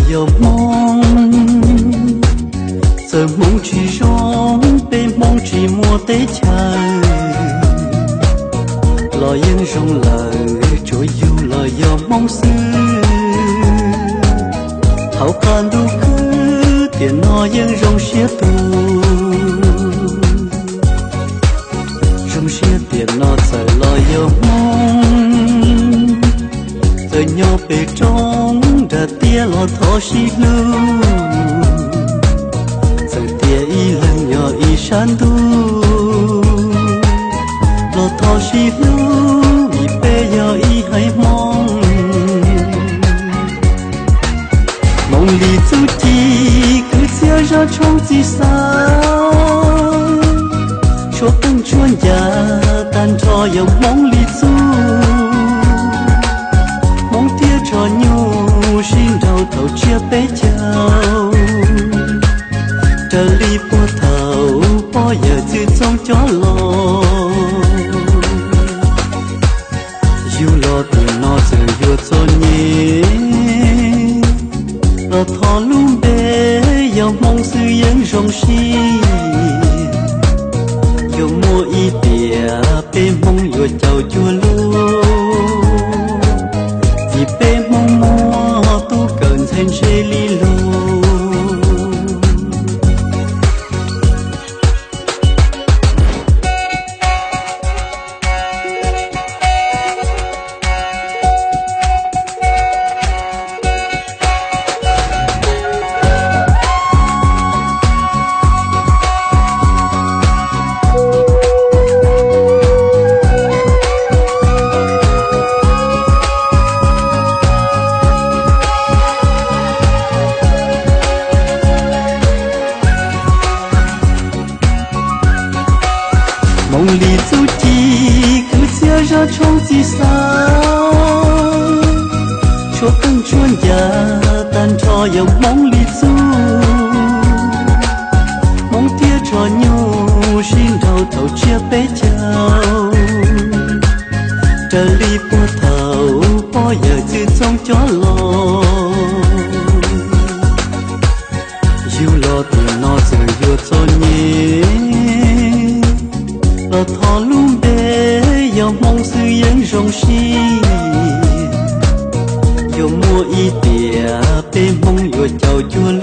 Yog Hmoob, txawm Hmoob tsis zoo, peb Hmoob tsis muaj teb chaws, los yeej zoo lawm, tsuas yug los yog Hmoob xwb. Hauv qab ntuj khwb tiam no yeej zoo siab tus, zoo siab tiam no txawm los yog Hmoob. Txawm nyob pem roob nram tiaj los thov sib hlub, txawm tias ib leeg nyob ib sab ntuj los thov sib hlub, vim peb yog ib haiv Hmoob. Hmoob li txuj ci, kwv txhiaj zaj tshoob txij xav, tshuab qeej tshuab ncas, tag nrho yog Hmoob li txuj. Hmoob thiab tsho nyuj sib nraus thaum tsiab peb caug, raws li puag thaum pog yawm txwv txoov cov los. Yug los tiam no txawm yuav txom nyem, los thov lub npe yog Hmoob xwb yeej zoo siab. Yuav muaj ib tiam peb Hmoob yuav caum cuag luag, vim peb Hmoob muaj tub kawm ntxhais ntse li luag. Hmoob li txuj ci, kwv txhiaj zaj tshoob txij xav, tshuab qeej tshuab ncas, tag nrho yog Hmoob li txuj. Hmoob thiab tsho nyuj sib nraus thaum tsiab peb caug, raws li puag thaum pog yawm txwv txoov cov los. Yug los tiam no txawm yuav txom nyem, los thov lub npe yog Hmoob xwb yeej zoo siab. Yuav muaj ib tiam peb Hmoob yuav caum cuag